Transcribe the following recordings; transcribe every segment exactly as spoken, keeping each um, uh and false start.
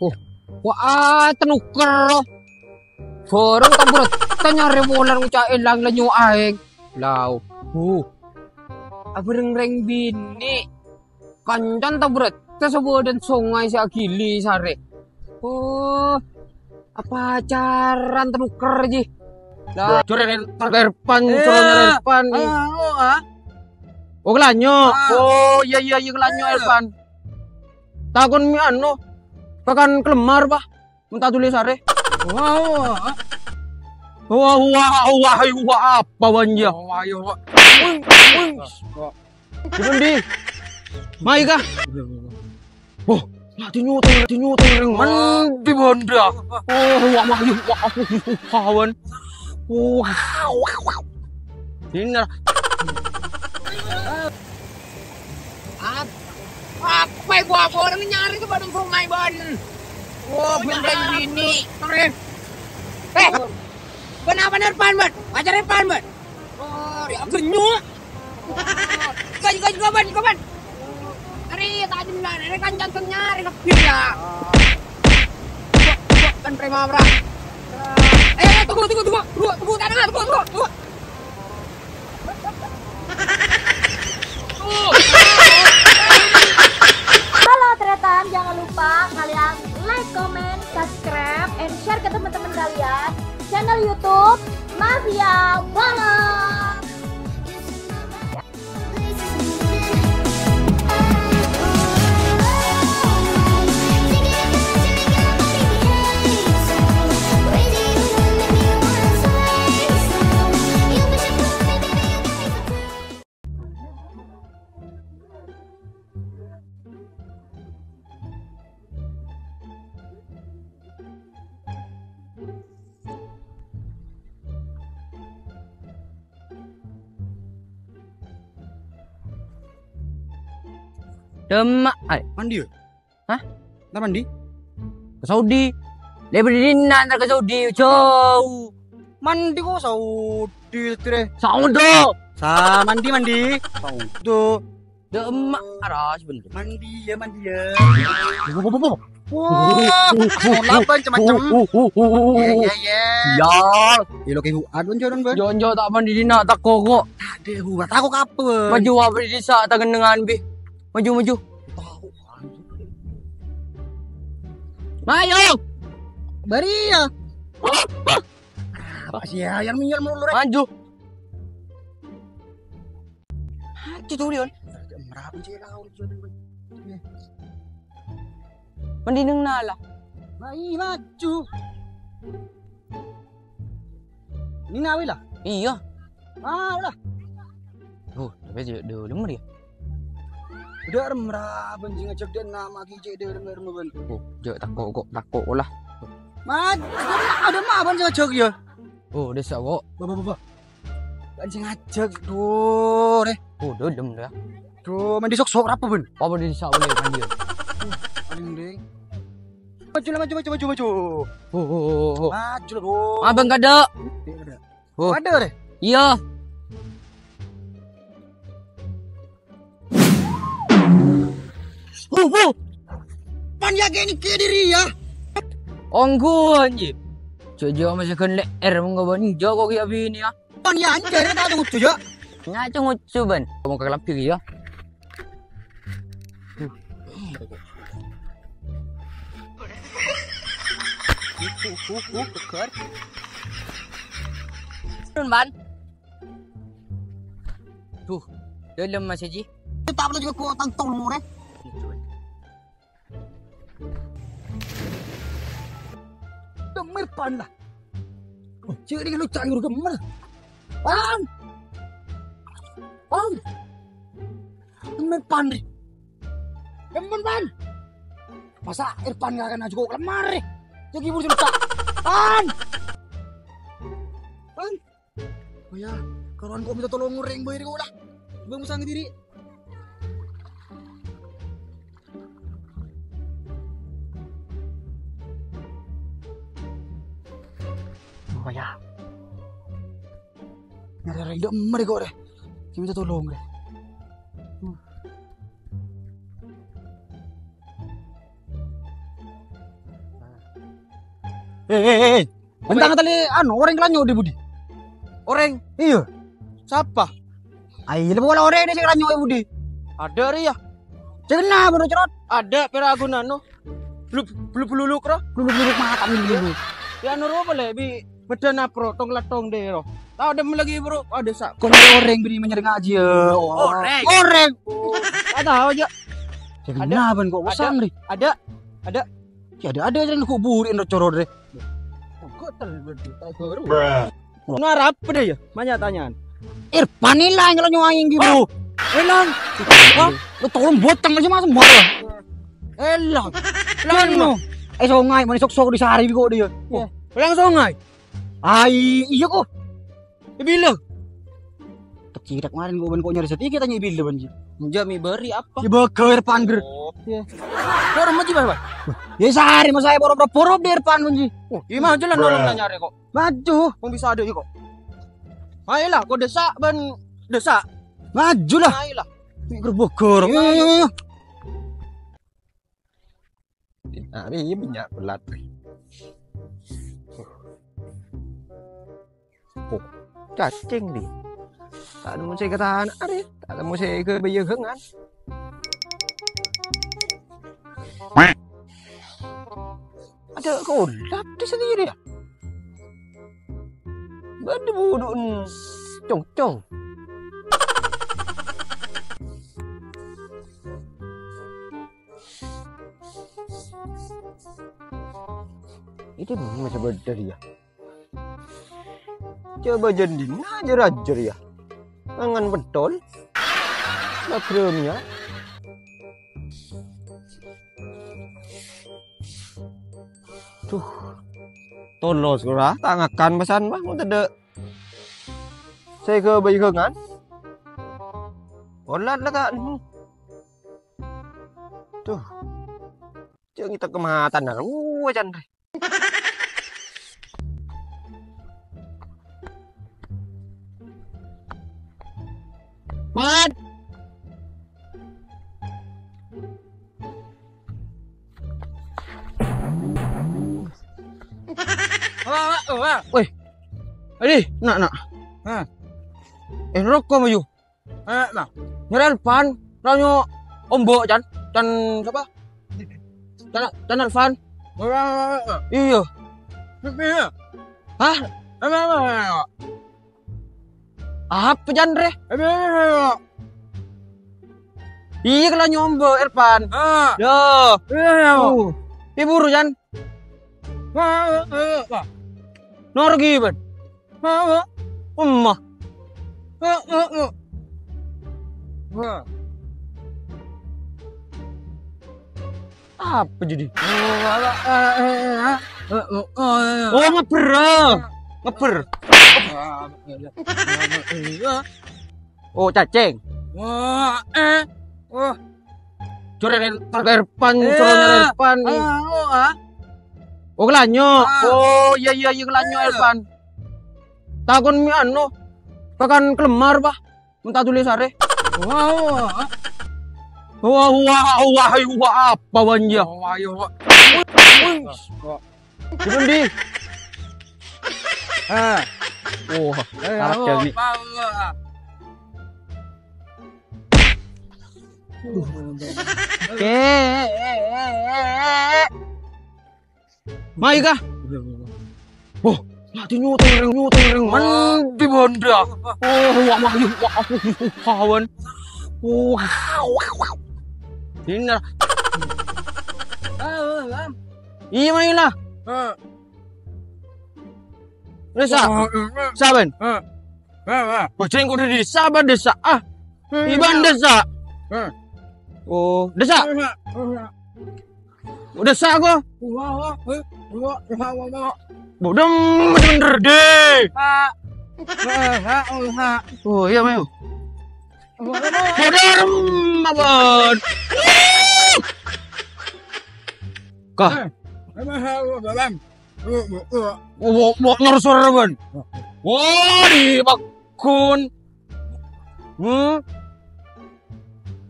Oh, wah, ah, tenoker, oh. Bhâreng ta' berrâ' nyarè polana ngoca' èlang lènyo aèng. Lao. Huh. Abhâreng rèng binè'. Kancana ta' berrâ' sabâdhân songay sè aghili sarè. Oh, apa pacaran tenoker, Ji? Lah, Jor Erpan, Jor Erpan. Eh, Erpan. Ah, oh, ah. Oh, Kelanyo. Ah. Oh, iyâ, iyâ, iyâ, Kelanyo, eh. Erpan. Takon mi' ano, kakan kelemar, Pak. Menta tulis are. Wah, wah, wah, wah, apa, Wan, ya? Wah, wah, wah. Wih, wih. Di pundi? Mai kah? Oh, lagi nyuting, lagi nyuting, reng. Mandi, Bonda. Oh, wah, wah, wah, wah, Wan. Wah, wah, wah. Sini lah. Ap-, apa ibu aku orang nyari ke Bandung Sungai Ban? Wah, beneran ini. Keren. Eh, kenapa nerpan, Ban? Pacar nerpan, Ban? Oh, ya, genyuk. Kau juga, juga, Ban, juga, Ban. Hari tak jemlan, hari kan jantung nyari lebih ya. Kan terima, Bra. Eh, tunggu, tunggu, tunggu. Tunggu, tunggu, tak dengar, tunggu, tunggu, tunggu. Halo, Tretan, jangan lupa kalian like, comment, subscribe, and share ke teman-teman kalian channel YouTube Mafia Bola. Demak, ay. Mandi, ya? Hah? Ntar mandi? Ke Saudi. Lebbâ dinna' ntar ke Saudi, jhâu. Mandi kok Saudi, Tre? Saudi. Sa-, mandi, mandi. Saudi. Demak, aras bener. Mandi, ya, mandi, ya. Bo, bo, bo, bo. Wah, laban macam-macam. Iya, iya, iya. Sial. Iya, lo kayak gua. Aduh, jodoh, Bang. Jonjo tak mandi dinna', tako' kok. Tak ada gua, tako' apa, Bang? Maju apa di desa, tangan dengan, bi. Maju, maju. Mayo. Bari ya. Apa sih ya, yang minyak mulu, Rek? Maju. Maju tuh, Leon. Merapi sih, lah, udah. Mending nala. Mai maju. Ini nawi lah. Iya. Ah, lah. Oh, tapi dia, dia lemer ya? Udah remra, ben sing ngajak dia nama ki cek dia remra, remra, ben. Oh, jek tako' kok, tako' lah. Mat, ada mah, ben sing ngajak ya? Oh, desa kok. Bapak, bapak. Ben sing ngajak, duh, deh. Oh, dolem dah. Duh, mandi sok-sok apa, ben? Apa di desa boleh mandi? Paling ding. Maju lah, maju, maju, maju, maju. Oh, oh, oh, oh. Maju lah, duh. Abang kada. Iya, kada. Oh. Ada, deh. Iya. Wuh, wuh. Pan yakin iki diri ya. Onggu anjir. Jojo masih kena er mengko ban jago ki abi ini ya. Pan ya anjir tak ngucu ya. Ngaco ngucu ban. Kamu ke lebih ya. Turun ban. Duh, dalam masih ji. Tak perlu juga kuat tang tong more. Gemer pan lah. Oh, cek ini lu cak nyuruh gemer. Pan. Pan. Gemer pan nih. Gemer pan. Masa Irfan nggak akan ngajuk lemari? Jadi buru cerita. Pan. Pan. Oh ya, karuan kok minta tolong ngoreng boy kok lah. Bang musang diri. Oh ya. Nyari orang hidup mer kok deh. Saya minta tolong deh. Hmm. Eh, eh, eh. Bentang tali anu, orèng kalanyo' di budi. Orèng? Iyâ. Sapa? Ai, la pola orèng sè kalanyo' è budi. Adâ' rèya. Sè kenna bâ'na, Cerot? Adâ' pèra' ghunana. Blub-, blub-, bluluk, ro. Bluluk-bluluk mata ini dulu. Ya, anu, ro, boleh, bi' bâdâna, pro, tong-latong, deh, ro. Tao, dem lagi, bro. Adâ' sa-, Kon orèng bâri' menyerang aja. Oh, orèng. Orèng. Ta' tao, jâ. Sè kenna bân kok kosong, ri? Adâ'. Adâ'. Ya, adâ', adâ' jârèya kok buri' ro coro', re. Kok tel-, tel-, tel-, Bruh. Narap deh ya, banyak tanyaan. Irfan ilang kalau nyuwai gitu. Oh, ilang. Hah? Lu tolong boteng aja, Mas, semua. Ilang. Ilang, no. Eh, songai, mana sok-sok di sari kok dia. Iya. Ilang songai. Ai, iya kok. Bila? Kecil kemarin gua kok nyari sedikit tanya bila, Banji. Enggak, mi beri apa? Ya, bâgâ Irfan, Ger. Oh. Iya. Orang mau gimana, Pak? Ya, sehari masa saya borok-borok di Irfan, Banji. Oh, gimana jalan orang nanya kok? Maju. Wong bisa ada kok. Ayolah, kok desa' bân desa'. Maju lah. Ayolah. Ini kerupuk goreng. Ayo, ayo, ayo. Nah, ini banyak belat. Oh, cacing nih. Ta' nemmo sè katana arè, ta' nemmo sè kabayaghângan. Adâ' kolap di sini ya. Bâdâ budhu'en congcong. Itu mah sebentar ya. Coba jendina ajar-ajar ya. Mangan pentol. Magromnya. Duh. Tolos ora, ta' ngakan pesan, Pak, mau tedek. Saya ke bayi kengan. Olat lah, Kak. Duh. Cek kita kematan, nah. Uh, wajan. Mat. Wah, wah, wah. Weh. Adi, nak, nak. Hah? Eh, roko, Mayu. Eh, nah. Nyerempet, tanyo ombo', Can. Can sapa? Can, Can Alfan. Ora, ora, ora. Iya. Piye? Hah? Emang, emang, emang. Apa, Can, re? Emang, emang, emang. Iya, kalau nyombo, Irfan. Ah. Yo. Iya, iya. Uh. Iya, buru, Can. Wah, wah, wah, wah. Nor gimana? Wah, wah. Emma. Wah, wah, wah. Wah. Apa jadi? Oh, ngeper, ah. Ngeper. Oh, cacing. Wah, eh. Wah. Curi ren-, Irfan, curi Irfan nih. Oh, ah. Oh, kelanyo. Ah. Oh, iya, iya, iya, kelanyo, Irfan. Takon mi anu, pakan kelemar, Pak. Minta tulis are. Wah, wah. Wah, wah, wah, wah, apa, Wan, ya? Wah, wah, wah. Wih, wih. Turun di. Ah. Wah, eh, kalah apa, Jalmi. Apa, apa? Oke. Mai kah? Oh, mati nyuteng reng, nyuteng reng. Mandi banda. Oh, wah, wah, wah, wah, wah, wah. Wah, wah, wah. Ini lah. Iya, mai lah. Heeh. Desa. Heeh, heeh. Saben. Heeh. Heeh, heeh. Boceng kudu desa, ban desa. Ah. Heeh. Iban desa. Heeh. Oh, desa. Heeh, heeh. Desa ko. Wah, wah, wah, wah, wah, wah, wah. Bodem bener deh. Pak. Wah, wah, wah, wah. Oh, iya, Mel. Wah, wah, wah. Bodem, Abon. Kah? Eh, wah, wah, wah, wah. Wah, wah, wah. Wah, wah, wah, ngersor, Abon. Wah, di bakun. Hmm?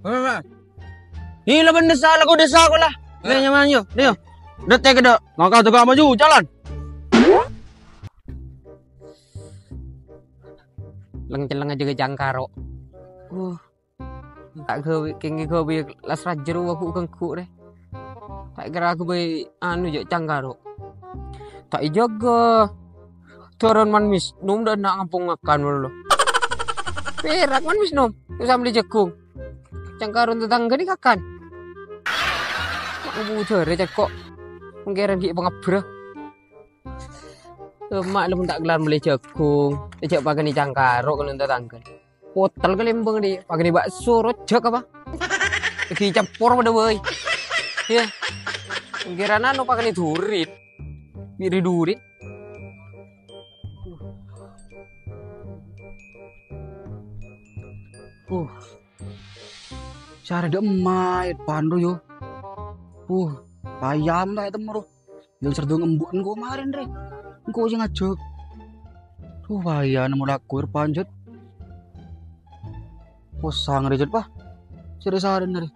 Wah, wah. Ini lah bener salah kok desa kok lah. Eh. Ini nyaman yo, yo. Detek kedok. Ngangkat juga maju, jalan. Leng-celeng aja ke cangkaro. Uh, ta' gawe, kenggi gawe las rajer wa ghu' ganggu re. Ta' kira aku bai anu ja cangkaro. Ta' ijaga. Turun man mis, num dan nak ngampung ngakan lo. Perak man mis num, usah beli jagung. Cangkaro tetangga ni kakan. Mak ngebu jare cekok. Mengkeren di pengabrah. Lemak lu tak kelar beli jagung. Ejak pakai ni cangkaro kalau tetangga. Hotel ke Lembang di, pakai ni bakso rojak apa? Lagi campur pada woi. Ya. Kira nano pakai ni durit. Biri durit. Uh. Sare de' emma, Irfan, ro, yo. Uh, payam ta' etemmo, ro. Yang serdung embu'en ko maren, re. Engko' sing ngajak. Duh, bahaya nemu laku, Irfan, Jod. Posang, re, Jod, pa. Sere-saren, re.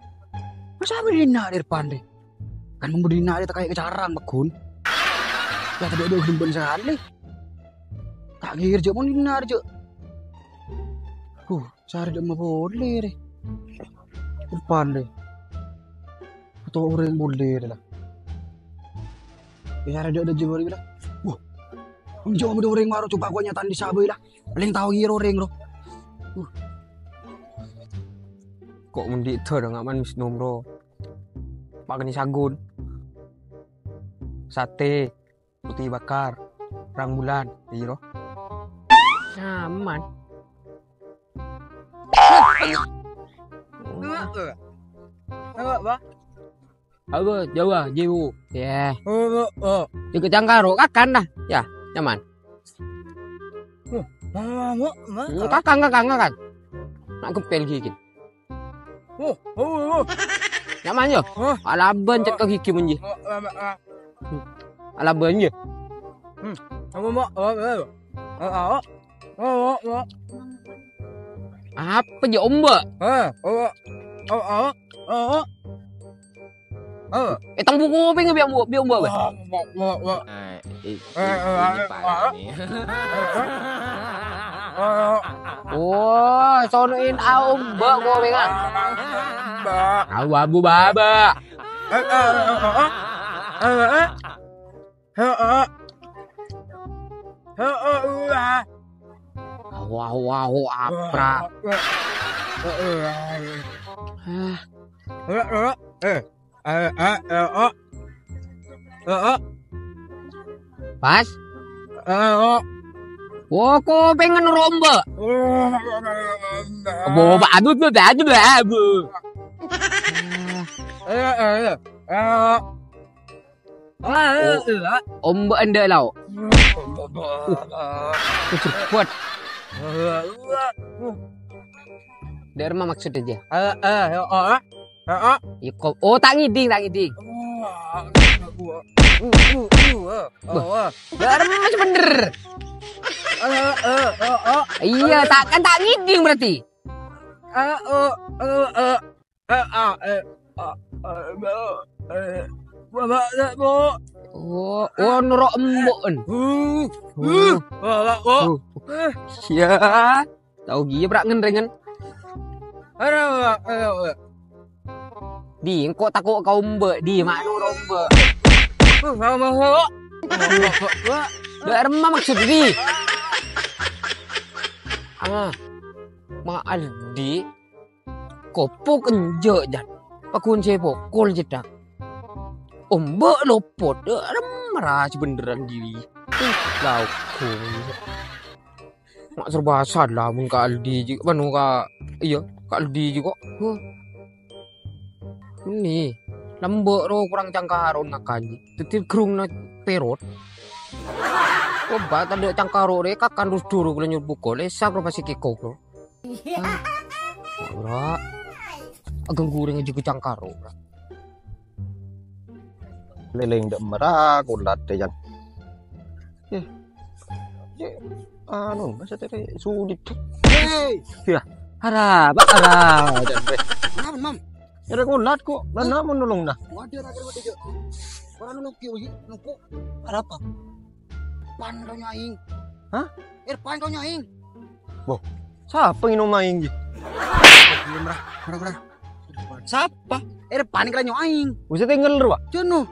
Masa berdina, Irfan, re? Kan memberdina, re, tak kayak kecarang, pegun. Ya, tadi ada gemben sekali. Tak kira, Jod, mau dina, Jod. Huh. Sare de' emma pole, re. Depan, re. Atau oreng pole, re, la. Ya, sare de' ada jebol, la. Wah. Enjo' ada oreng maro coba gua nyataan di sabai, la. Paling tao kira oreng, ro. Uh. Kok mendhi dor ngaman mis nomro. Pakani sagun. Sate. Putih bakar, terang bulan, iya, ro. Nyaman. Apa, Pak? Apa, Jawa, jiwu. Ya. Oh, oh, oh. Juga cangkaro, kakan dah. Ya, nyaman. Oh, mama, mama. Hmm, kakan, kakan, kakan. Nak gempel gigi. Oh, oh, oh. Nyaman, yo? Hah? Alaban cek ke gigi, menji. Oh, oh, oh, oh. Alaban, yo? Hmm. Apa, Mak? Oh, oh, oh. Oh, oh, oh. Apa, je, Ombak? Hah? Oh, oh. Oh, oh. Oh, oh. Oh. Eh, tang buku apa yang biar, biar Ombak, Bang? Wah, wah, wah, wah. Eh, eh, eh, ini eh, parah eh, nih. Eh, eh. Oh, sonoin aombak kowe, kan? Abu-abu baba. Eh, eh, eh, eh, eh. Eh, eh. Eh, eh, eh. Awu, awu, awu, apra. Eh, eh, eh. Ah. Eh, eh, eh. Eh, eh, eh, oh. Eh, oh. Pas? Eh, oh. Wo, ko pengen romba. Oh, oh, oh, oh, oh. Bo, ba, abu, bu, ba, abu, ba, abu. Eh, eh, eh. Eh, oh. Ah, eh, eh, eh. Omba enda lao. Oh, oh, oh, oh. Uh, cepat. Eh, eh, eh. Dharma maksud aja. Eh, eh, eh, oh, eh. Heeh. Ya, kok, oh, tak ngiding, tak ngiding. Wah, wah, wah. Uh, uh, uh, uh. Bah. Oh, wah. Lah, remes bener. Eh, eh, eh, eh. Iya, eh. Tak, kan tak ngiding berarti. Eh, eh, eh, eh. Eh, ah, eh, ah, eh, eh, eh. Wah, wah, wah, wah. Oh, oh, noro' embu'en. Uh, uh, wah, wah, wah. Uh. Eh. Sia. Tao giya, pra, ngenrengan. Aduh, aduh, aduh. Di, engko' tako' ka omba', di, mano omba'. Uh, sama, sama. Dharma maksud, di. Ah, ma Aldi, kopok enja', Jan. Pakun se pokol cedak. Omba' lopot, dharma ra sebeneran, di. Uh, lauk. Mak serba salah mun ka Aldi ji, mano ka, iya, ka Aldi ji kok. Huh. Ini, lamba' ro kurang cangkaro nakan ji. Tetir gerung na perot. Coba tanda cangkaro re, kakan terus dulu kula nyuruh pukul, eh, sak ro pasti kekok ro. Hah? Ora. Ageng goreng aja ke cangkaro, ora. Leleng dak merah, kulat deh, Jan. Eh, cek, anu, masa tadi sulit. Hei! Ya, ara, Pak, ara, Jan, weh. Kenapa, Mam? Ada kulat kok, mana mau nolong nah? Waduh, ada, ada, ada. Orang nolong kiu, nunggu. Ada apa? Irfan kala nyo'aèng. Hah? Irfan kala nyo'aèng. Wah, sapa ngènom aèng, ghi? Diem, Ra. Ra, Ra. Sapa? Irfan kala nyo'aèng. Wis tèngghâl, Ra? Jono.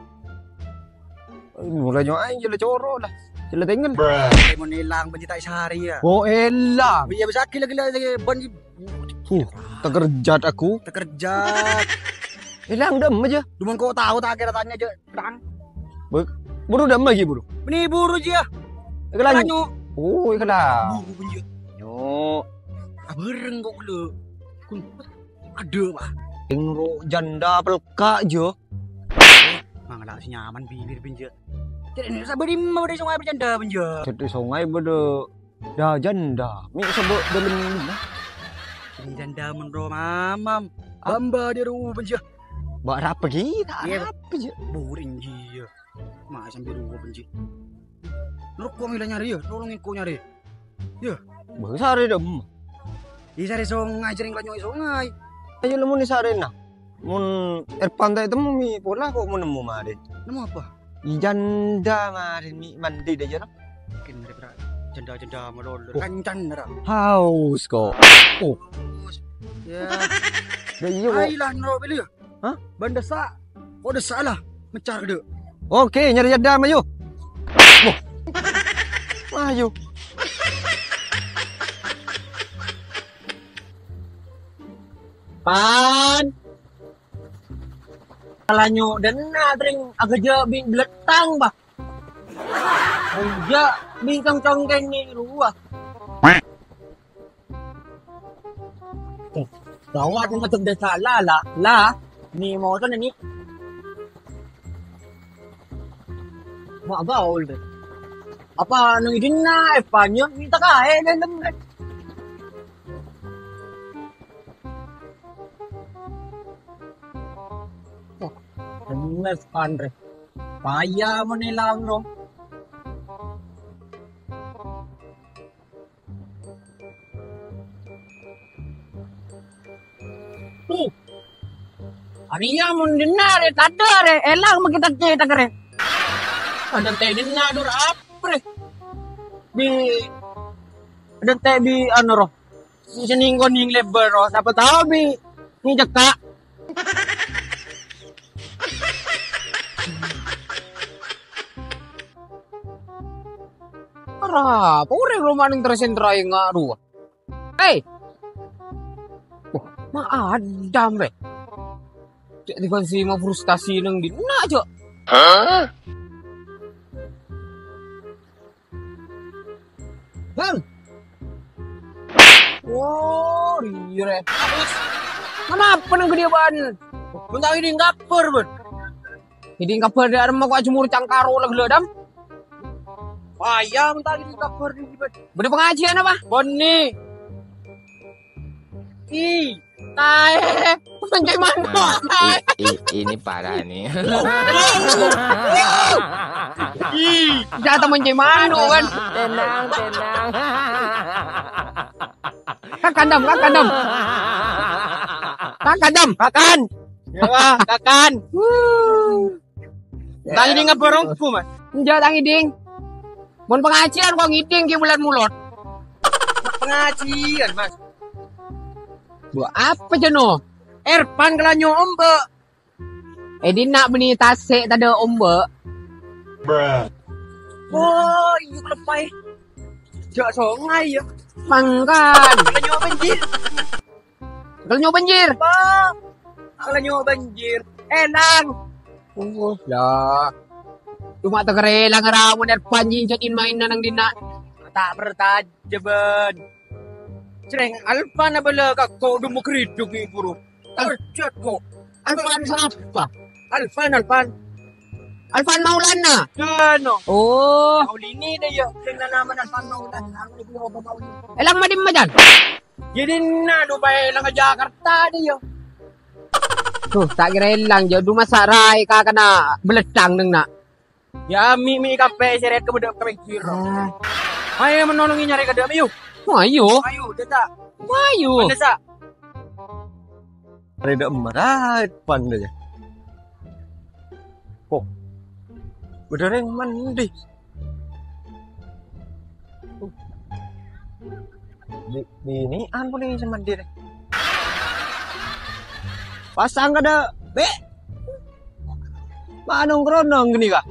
Mulai nyo'aèng, jâ' la coro' la. Jâ' la tèngghâl. Mon èlang, bân jâ' ta' èsarè, yâ. Oh, èlang. Iyâ, bisa ghi' la, ghi' la, bân Huh, takerjat aku. Takerjat. Èlang dâ'emma jâ. Duman ko' tao ta' kèra tanya jâ'. Tang. Buru dâ'emma ghi' buru. Mènè buru jiyâ. Èkèlang. Èkèlang, Nyo. Oh, èkèlang. Buru pon jiyâ. Nyo. Abhâreng ko' ghellâ'. Kun. Adâ', Pak. Ènro janda pelka' jâ. Mangala sè nyaman bibir pon jâ. Jadi ini sabar di mana, di sungai bercanda pon jâ. Jadi sungai bâdâ Dâ-jândâ, mè' sèbâ' dâlem ghâllu. Dâ-jândâ mon ro mamam. Bâ' bâdâ ro bân jâ. Bâ' rapa ghi' ta' Iyâ, Pak. Rapa jâ. Boring jiyâ. Ma' sambi ro bân jâ. Noro' ko' mèla nyarè yâ, tolong engko' nyarè. Yâ. Bâ' sarè dâ'emma. Iyâ sarè songay, jhâreng la nyo'è songay. Ayo lemon sarèna. Mon Erpan ta' ètemmo, mè' pola ko' mon nemmo marè. Nemmo apa? Jândâ marè mè' mandi dâ' jârâ. Mungkin mereka jândâ-jândâ malolo. Oh. Kancan ra. Haus ko'. Oh. Haus. Ya. Dâ' iyâ ko'. Ayolah, noro' bâli yâ. Hah? Bân dessa'. Ko' dessa' la. Mecar dâ'. Oke, nyarè jândâ, mayu. Wah. Mayu. Pan. Kala nyo' dânna' rèng aghâjâ' bi' belettang, bah. Aghâjâ' bi' cong-cong kènè' rowa. Gawat, ngadep desa la, la, la. Ni motor ni. Ma' gaul deh. Apa nang dinna' èpanyè minta kaè dâlem deh. Oh, bener, Pandre. Paya mon èlang, no. Tuh. Arèya mon dinna' rè, tadâ' rè, èlang makè tèk-cètèk rè. Adântè' dinna' dur aprè. Bi', adântè' bi' anu, ro. Sè nèng-konèng lèbâr, oh, sapa tao bi' ngècekka'. Arapa orèng roma neng tra-sentra enga' rowa? Hei! Wah, ma' Adam, rè. Cè' diban sè ma' frustasi neng dinna', cè'. Hah? Bang. Oh, iyâ, rè. Kenapa nang gede ban? Bentar ini ngapur, Bun. Ini ngapur di arem kok jemur cangkaro lagi, Dam. Wah, iya, bentar ini ngapur di, Bun. Bâdâ pangajiân apa? Bânnè. Ih, taè. Mencè mano', Nah, taè. i- i- ini parah nih. Ih, jatuh mencè mano', kan. Tenang, tenang. Kakan, Dam, kakan, Dam. Kakan, Dam, kakan. Ya, Wak, kakan. Wuh. Tang ngèding ka bârângku, Mas. Enjâ', tang ngèding. Mon pangajiân kok ngèding ghi' bulât molot. Pangajiân, Mas. Buah apa jâ, no? Erpan kala nyo' ombâ'. È dinna' bânnè tasè' tadâ' ombâ'. Oh, iyâ, kalepaè. Jâ' songay, yâ. Mangkana. Kala nyo' bânjir. Kala nyo' bânjir. Apa? Kala nyo' bânjir. Èlang. Oh, la. Coma takarè èlang ra mon Erpan jin jâdin maènna nang dinna'. Ta' pertajâbân. Jhâreng Alpan abâlâ ka ko' dummo griduk ngi' buru. Tarjât ko'. Alpan sapa? Alpan, Alpan. Alpan Maulana. Jano. Oh. Maulini dâ' iyâ. Sè nanaman Alpan Maulana. Èlang ma' dimma, Jan? Jâdinna dupaè èlang ka Jakarta dâ' iyâ. Tuh, ta' kèra èlang, jâ' du masa' raè kakana belettang neng na'. Ya, mi-, mi kape seret ke bedek ke pinggir. Ah. Ayo menolongi nyari kadek, ayo. Ayo. Ayo, desa. Ayo. Desa. Reda marat pandai. Kok. Bedoreng mandi. Bi-, binè'an polè sè mandhi rè. Pasang kadâ', Bè'. Ma' nongkrong ghânèka.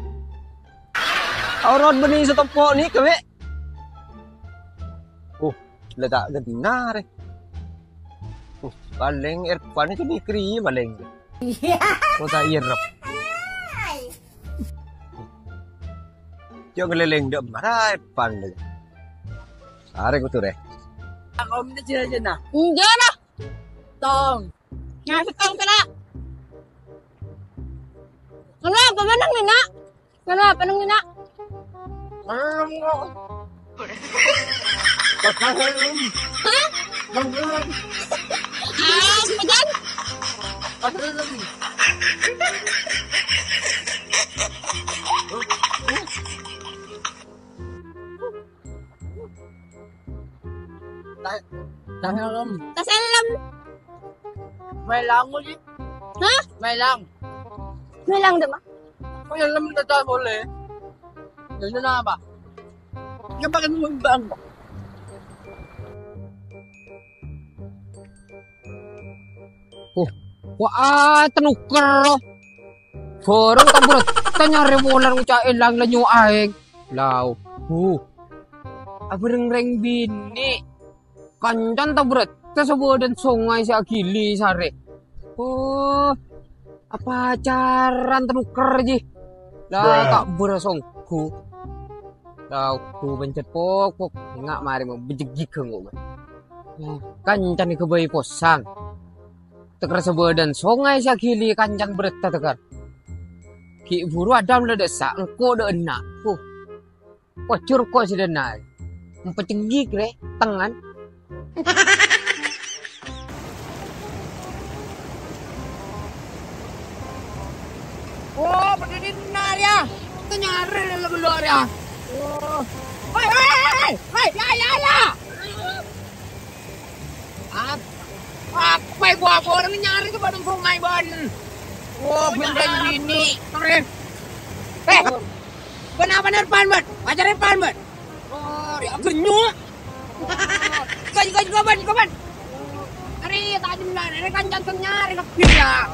Arowa bânnè sè tompo' nèka, Bè'. Uh, la ta' ghânna rè. Uh, palèng Irfan itu dikri palèng. Kok ta' iyâ, Rep? Jhâ' ngalèlèng dâ' mara Irfan lagi. Sarè kodu rè. Aku minta jina-jina. Enggak lah. Tong. Ngasih tong kena. Kenapa menang nih, Nak? Kenapa menang nih, Nak? Belum kok. Hah? Belum. Ah, sepedan? Belum. Ta-, tasellem. Tasellem. Mèlang mo, Ji. Hah? Mèlang. Mèlang dâ' emma? Mèlang dâ' ta' boleh. Jadi apa? Ya, pakai numbang. Oh, wah, ah, tènokèr, oh. Bhâreng ta' bârâtta nyarè polana ngoca' èlang la nyo aèng. Lao, bu. Abhâreng rèng binè'. Kancana ta' bârâtta sabâdâna songay sè aghili sarè. Oh, apacaran tènokèr, Ji. La, ta' bârâs ongghu. La, ongghu pencet pok-pok. Enga' marè mabejjeggi ghengo'. Kancana ghâbây posang. Tèkèr sabâdâna songay sè aghili kancana bârâtta tèkèr. Ghi' buru adâ' la dâ' essa', engko' dâ' enna'. Huh. Wah, jhur ko' sè dâ' enna'. Empeceggi kre, tengngan. Oh, bâdâ dinna' rèya. Kita nyarè la bello' rèya. Oh. Woi, woi, woi, woi, ya, ya, ya. Ap-, apa ibu aku orang nyarè ka bâdâ songay bân. Oh, bhender ini. Eh, kenapa nerpan, Bân? Pacar nerpan, Bân? Oh, ya, genyuk. Kau juga, juga, Bân, juga, Bân. Hari tak jemlar, hari kan jantung nyarè lebih ya.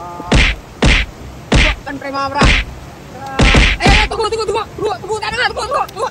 Kan terima berapa? Eh, tunggu, tunggu, tunggu, tunggu, tunggu, tunggu, tunggu, tunggu.